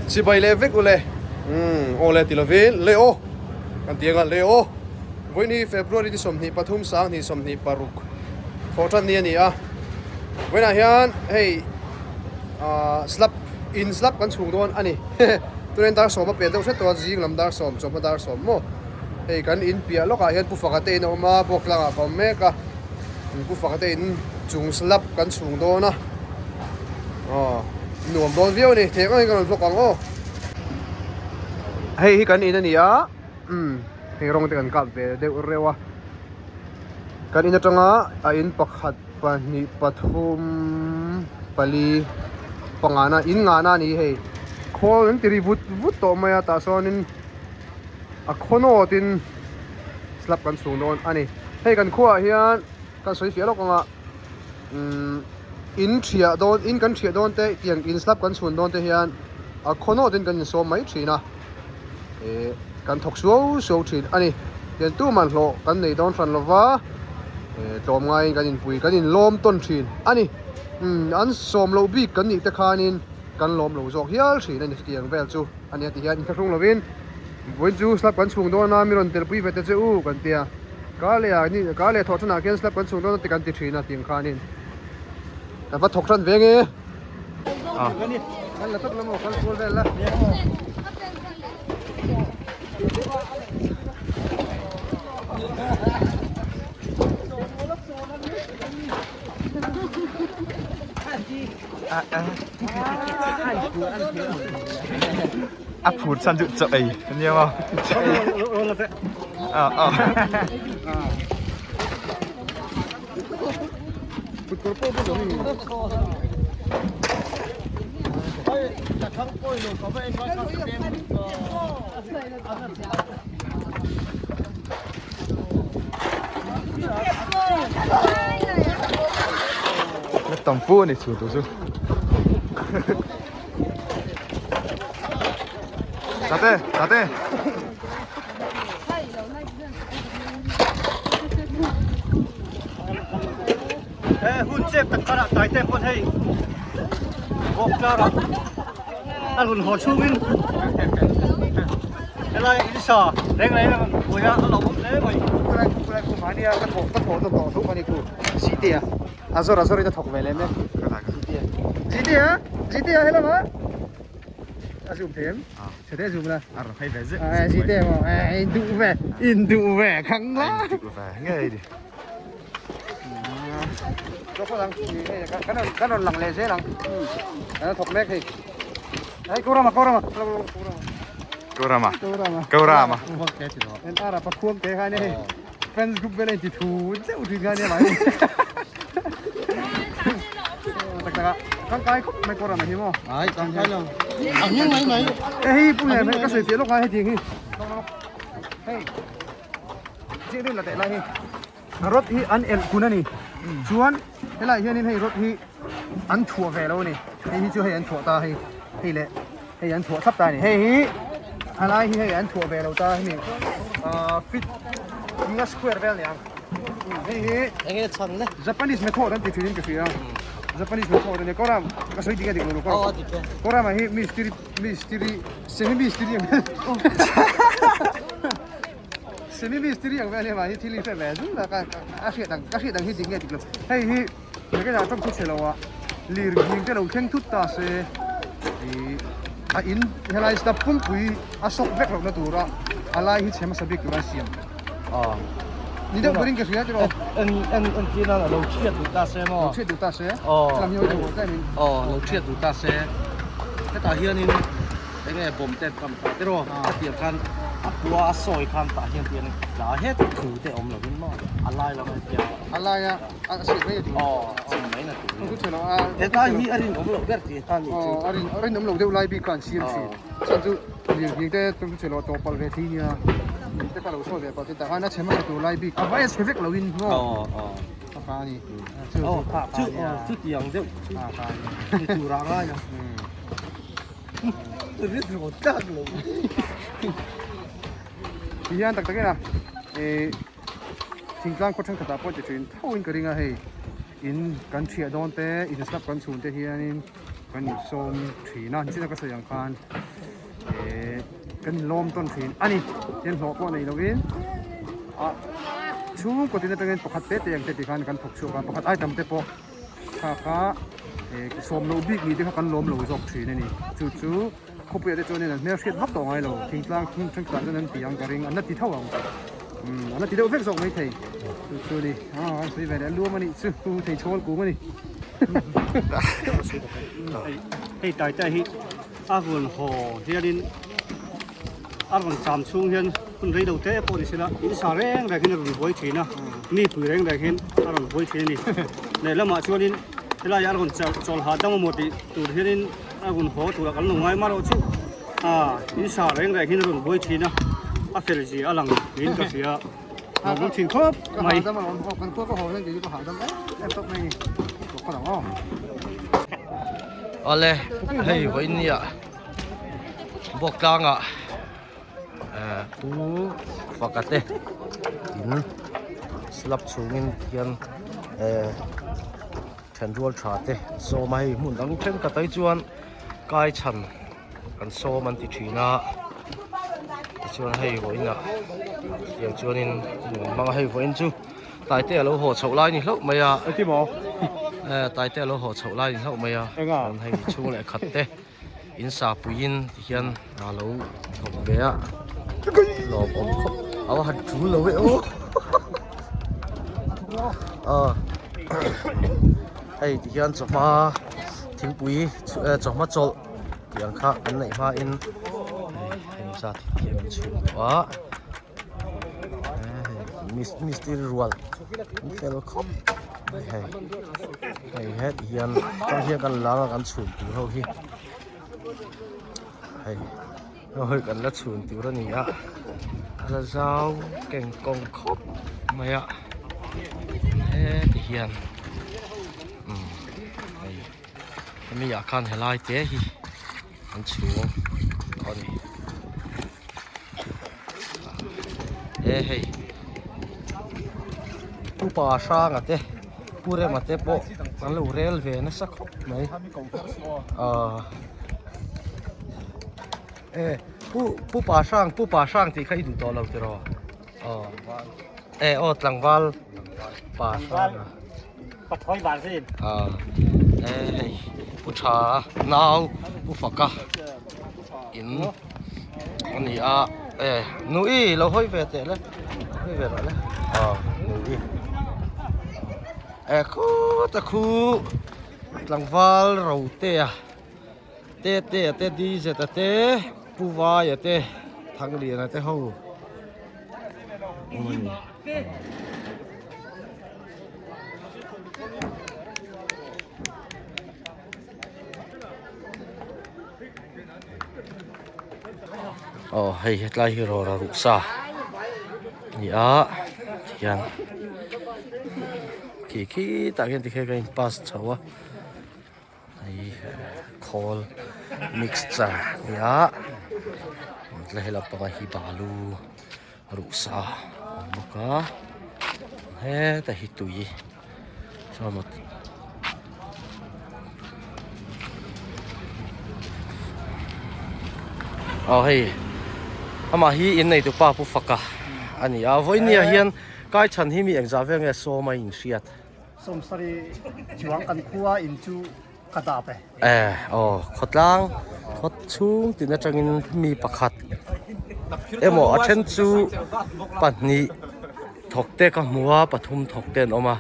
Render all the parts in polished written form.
Chibai leh vek ule. Umm aw le ti lovin le aw kan ti anga le aw. Vawiin hi February ni 23 2026 thawh tan ni a ni a. Vawiinah hian hei ah slab in slab kan chhung dawn a ni. Tunah hian dar sawm a pel deuh hret tawh a zing lam dar sawm chawhma dar sawm maw. Hei kan in piah lawkah hian Pu Faka te in a awm a Buak tlangah ka awm mek a. Pu Faka te in chung slab kan chhung dawn a. Aw nuam dawn viau a ni thei ang angin ka rawn vlog ang aw. Hei hi kan in a ni a umm hei rawng te kan kap ve deuh reuh a kan in atanga a in pakhat pahnih pathum pali pangana in ngahna a ni hei khawl an ti ri vut vut tawh mai a tah sawn in a khaw nawt in slab kan chhung dawn a ni hei kan khuaah hian kan sawi fiah lawk ang a. Umm in thiah dawn in kan thiah dawn te tiang in slab kan chhun dawn te hian a khaw nawt in kan insawm mai thin a eh kan thawk suau suau thin a ni tian tuman hlawh kan nei dawn hran lova eh tlawm ngaiin kan inpui kan inlawm tawn thin a ni umm an sawm loh bik kan nih te khanin kan lawm lo zawk hial thin a ni chutiang vel chu a nia ti hian inthlahrung lovin vawiin chu slab kan chhung dawn a mi rawn telpui ve te che u kan tia. Ka leh ah ni ka leh thawh thanah khian slab kan chhung dawn a ti kan ti thin a tiang khanin ka va thawk hran ve nge kan la tawp la maw kal kual vel la. A phur chan chu chaw ei a nia maw a a tam fu a ni chu tur chu. Tate, tate. He hun chep tak karah tai te pawn hei bawk tlar a a rawn haw chhungin helai in sa reng reng a rawn buai a a lo awm hle mai. Khulai khu khulai khu mahni a ka thawh ka thawh nawm tawh tho kha ni khu Zite a a zawr a zawr in a thawk ve lem e Zite a Zite a Zite a helama a zoom thei em chhe te zoom la a rawn phei ve zeuh a Zite maw e in duh ve in duh ve khang la in duh ve ngei ni kan rawn kan rawn lang leh zel ang kan thawk mek hei hei Korama Korama Korama Korama en ara pakhuang te kha ni hei Fans group vel a inti thu zeuh thin kha ania mai. Tak tak a tangkai khawp mai pawh ram a hi maw. Ai tangkai lo. A hming mai mai. E hei pu nge ka sawi fiah lawk a hetiang hi. Hei. Chiah deuh la teh lai hi. Rod hi an elh kun a ni. Chuan helai hianin hei rod hi an thuah ve lo a ni. Hei hi chu hei an thuah ta hei. Hei leh hei an thuah thlap ta a ni hei hi a lai hi hei an thuah ve lo ta hemi ah fit nga square vel aniang hei hi enge chhan le Japanese method an ti thin in ka hria Japanese method ania kawram ka sawi dik a dik lo kawram kawram ah hi mistiri mistiri semi mistiri ang semi mistiri ang vel hi mahni thil hi hre ve zung tak a a hriat ang ka hriat ang hi dik nge dik lo hei hi Nakinah tawng thu chhe lo ah lir nghing te lo thleng thut ta se ih a in helai step pumpui a sawk vek lohna tura a lai hi chhe hmasa bik tura siam ni deuh turin ka hria tiraw en en en tir nan a lo chhiat duh ta se maw lo chhiat duh ta se helam hi hawi deuh tlem in aw lo chhiat duh ta se hetah hianin Enge bawm te an kam ta tiraw ka tiang khan a pua a sawi khan tah hian tiang tla het thu te awm lovin maw a lai lam a tiang a lai a a chhiat mai na tur aw a chhiat mai na tur chu chhe lo a hetlai hi a rinawm loh ber tih khan ni chu a rin a rinawm loh deuh lai bik kha an siam thin chhan chu lirthing te chu chhe lo tawh palh ve thei nia te kha lo sawi ve palh te tah khan a chhe hmasa tur lai bik a vai a chhe vek lo in maw aw aw a kha a ni chu chu chu chu tiang deuh chu a kha a ni tur a ngai a Ti hian tak takin a eh thingtlang khaw thenkhatah pawh ti thin tho in ka ring a hei in kan thiah dawn te in slab kan chhun te hianin kan insawm thin a nichina ka sawi ang khan. eh kan inlawm tawn thin a ni. Tian hlawh pawh nei lovin ah chhungkaw tin atangin pakhat te te ang te tikhan kan thawk chhuak a, pakhat item te pawh kha kha eh sawm loh bik ni te kha kan lawm lo zawk thin a ni. Chu chu khawpuiah te chuanin an hmelhriat vak tawh ngai lo, thingtlang thenkhatah chuan an ti ang ka ring, an la ti tho ang, umm an la ti deuh vek zawk maithei. Chu chu a ni, ah an sawi ve leh luam a nih chu, thei chhawl kum a ni. Hei Taitai hi a rawn haw hianin a rawn cham chhung hian hun rei lo te pawh ni sela in sa reng reng hian a rawn buai thin a, mi pui reng reng hian a rawn buai thin a ni. Lehlamah chuanin helaiah a rawn chawlh hahdam emaw tih tur hianin a rawn haw turah kan lo ngai marawh chu a in sa reng reng hian a rawn buai thin a, a fel zia a lang niin ka hria. A rawn thin khawp mai. Ka hahdam alawm aw, kan khua ka haw hian kei chu ka hahdam em em tawp mai a ni. Ka kal ang aw. Awle hei vawiin nia Bawktlangah pu faka te in slab chhungin hian thenrual tha te an sawm a hei hmun dang thenkhat ah hi chuan kai chhan an sawm an ti thin a tichuan hei vawiin ah tiang chuanin an hmang a hei vawiin chu Taite a lo haw chhoh lai ni hlauh mai a Taite a lo haw chhoh lai ni hlauh mai a chuan hei chhung leh khat te in sa puiin tihian a lo thawk ve a lawmawm khawp a va han tul lo e aw hei tihian chawhma thingpui chawhma chawlh tih ang kha kan neih hmain hei zat hi an chhung tawh a mistiri rual an fel khawp mai hei hei hetah hian tah hian kan lang a kan chhun tur ho hi hei hei kan la chhun tur a ni a a la zau keng kawng khawp mai a heti hian umm hei hemi ah khan helai te hi an chhung tawh a ni e hei upa hranga te pu rema te pawh an lo rel ve nasa khawp mai ahh e pu pu pa hrang pu pa hrang tih kha i duh tawh lo tiraw aw e aw tlangval pa hrang a. Pathawi var zin. Ah, e hei pu tha nau pu faka in ani a e nui lo hawi ve teh le hawi ve rawh le ah nui e khu ta khu tlangval ro te a te te a te di zet a te pu vai a te thanglian a te ho ani. Aw hei hetlai hi rawra ruh sa a ni a tihian khi khi tah khian tikhian kan in pass chho a hei khawl mixture a ni a tlai lampangah hi balu. Ruh sa a awm bawk a heta hi tui chuan maw aw hei amah hi innei tu pa pu faka a ni a vawinia hian kai chhan hi mi engzah vel nge sawm a inhriat. Sawmsari chuang kan khua in chu ka dap e. E aw khawtlang khaw chhung tin atangin mi pakhat emaw a then chu pahnih thawk te ka hmu a pathum thawk te an awm a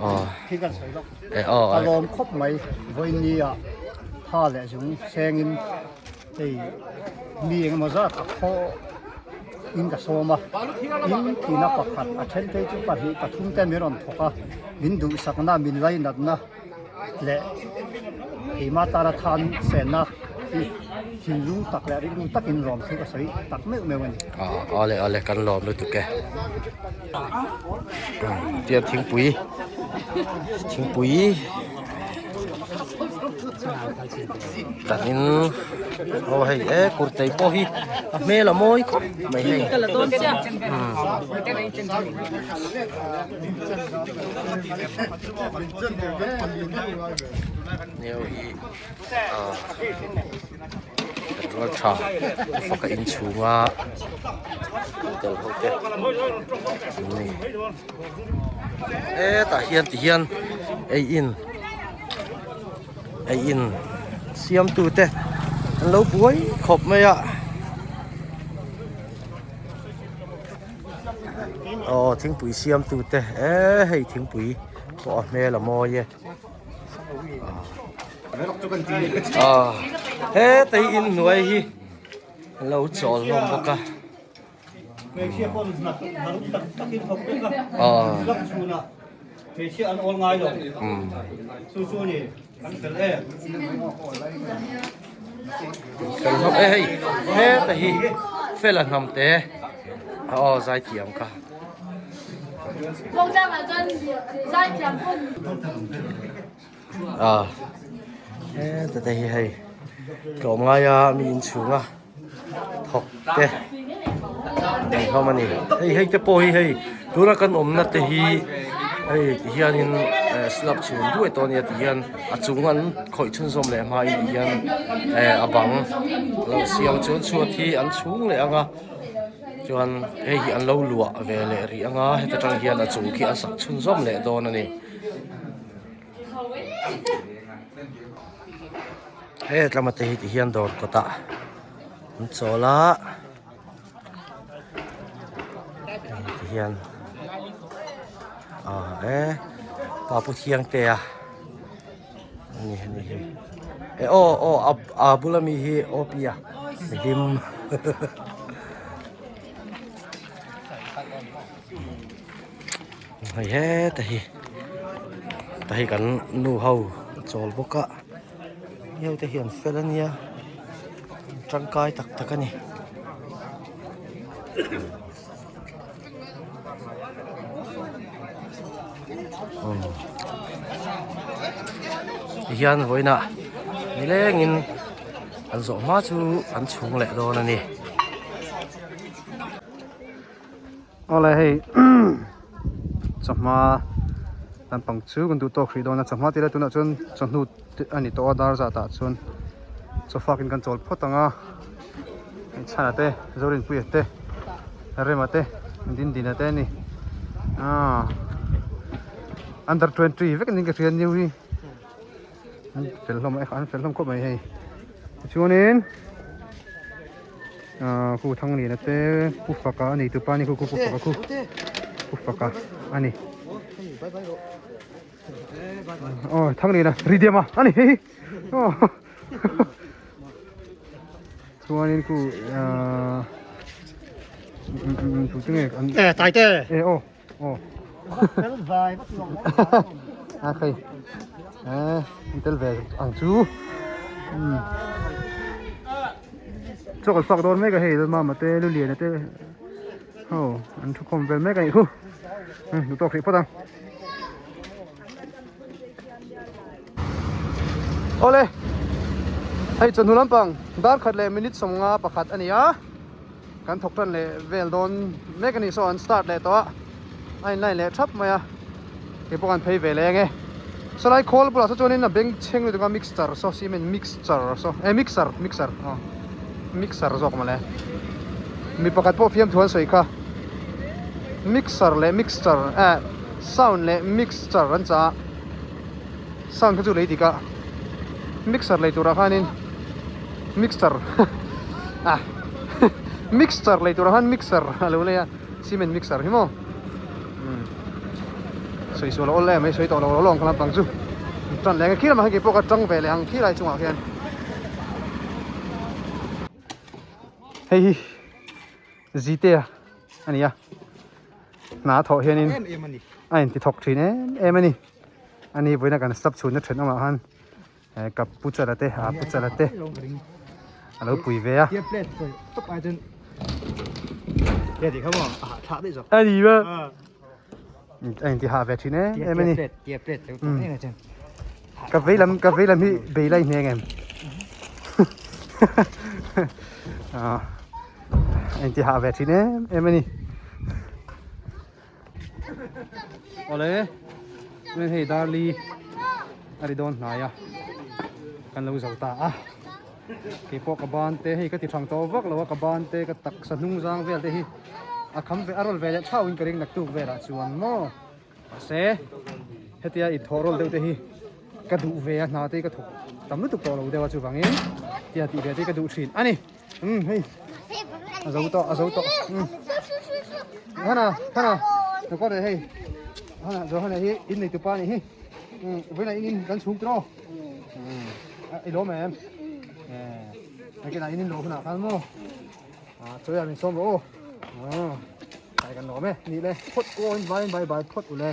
aw Thil kan sawi lawk. E aw Ka lawm khawp mai vawiin ah tha leh zung sengin hei mi engemaw zat a khaw in ka sawm a in tina pakhat a then phei chu pahnih pathum te min rawn thawk a min duhsakna min lainatna leh keimah tana than senna hi thinlung tak leh rilru takin lawm thu ka sawi tak meuh meuh a ni. Aw awle awle kan lawm lutuk e. Tiang thingpui thingpui kan in aw hei e kurtei pawh hi a hmel a mawi khawp mai hei. Neu hi ah Rual tha faka inchhunga tel ho te an ni hetah hian ti hian ei in ei in siam tu te an lo buai khawp mai a aw thingpui siam tu te e hei thingpui pawh a hmel a mawi e. Heta hi inhnuai hi an lo chawl hlawm bawk a. Fel hlawm e hei heta hi fela hnam te aw zaithiam kha. A heta te hi hei tlawm ngaia mi inchhunga thawk te an hlawm a ni hei hei te pawh hi hei tuna kan awmna te hi hei ti hianin eh slab chhun duai tawh a nia ti hian a chung an khawih chhunzawm leh hmain ti hian eh a bang a lo siam chuan chhuat hi an chhung leh ang a. Chuan hei hi an lo luah ve leh rih ang a heta tang hian a chung khi a sak chhunzawm leh dawn a ni. He tlama te hi ti hian dawr kawtah an chawl a ti hian ah e pa pu Thiangtea ani ani hi e aw aw a a bula mi hi aw pi a mihlim hei heta hi ta hi kan nu ho chawl bawk a mi ho te hi an fel ania tangkai tak tak ani. Tihian vawiinah nilengin an zawh hma chu an chhung leh dawn a ni. Awle hei chawhma lampang chu kan duh tawk hrih dawn a chawhma tila tunah chuan chawhnu a ni tawh a dar zat ah chuan chawfak in kan chawl phawt ang a chhana te Zorinpuia te Rema te Dindina te a ni aaa under 20 vek niin ka hria new hi an fel hlawm an fel hlawm khawp mai hei tichuanin aaa khu Thangliana te Pu Faka a nei tupa a ni khu khu Pu Faka khu Pu Faka a ni. Aw Thangliana ri diam a ani hei aw chuanin khu ahh tu te nge an e taite e aw aw a khai e an tel ve ang chu um chaw kan fak dawn mek a hei mama te luliana te ho an thu khawm vel mek a nih khu um duhtawk hrih phawt ang. Awle hei chawhnu lampang dar khat leh minute 51 a ni a kan thawk tan leh vel dawn mek a ni saw an start leh tawh a a in line leh thap mai a kei pawh kan phei ve leh ange sawlai khawl bulah saw chuanin a beng chheng lutuk a mixture saw cement mixture saw eh mixer mixer aw mixer zawk mawle mi pakhat pawh fiamthu an sawi kha mixer leh mixture eh sound leh mixture an chah a sound kha chu lei dik a mixer lei turah khanin mixture ah mixture lei turah khan mixer a lo lei a cement mixer hi maw umm sawi sual a awl em mai sawi tawh lo lo ang kha lampang chu tan leh ang khi lamah hian keipawh ka tang ve leh ang khi lai chungah khian hei hi Zitea a ni a hna a thawh hianin a inti thawk thin em em a ni ani vawiina kan step chhunna thenawmah khan eh ka pu chala te a pu chala te a lo pui ve a a ni va a inti hah ve thin em em a ni ka vei lam ka vei lam hi bei lai hne ang em ah a inti hah ve thin em em a ni awle hei darli a ri dawn hnai a kan lo zo ta a. Keipawh ka ban te hei ka ti thang tawh vak lo a ka ban te ka taksa hnung zang vel te hi a kham ve a rawl ve leh thau in ka ring naktuk velah chuan maw mahse hetia in thawh rawl deuh te hi ka duh ve a hna te hi ka thawk tam lutuk tawh lo deuh a chuvangin tia tih ve te hi ka duh thin a ni umm hei a zo tawh a zo tawh umm hana hana nakawt hei hana Johana hi in nei tupa anih hi umm vawiinah in in kan chhung tawh umm i lawm em nakinah in in lawh hunah khan maw ah chawi ah min sawm rawh aw kai kan lawm e nih le phawt aw in vai in bye bye phawt ule.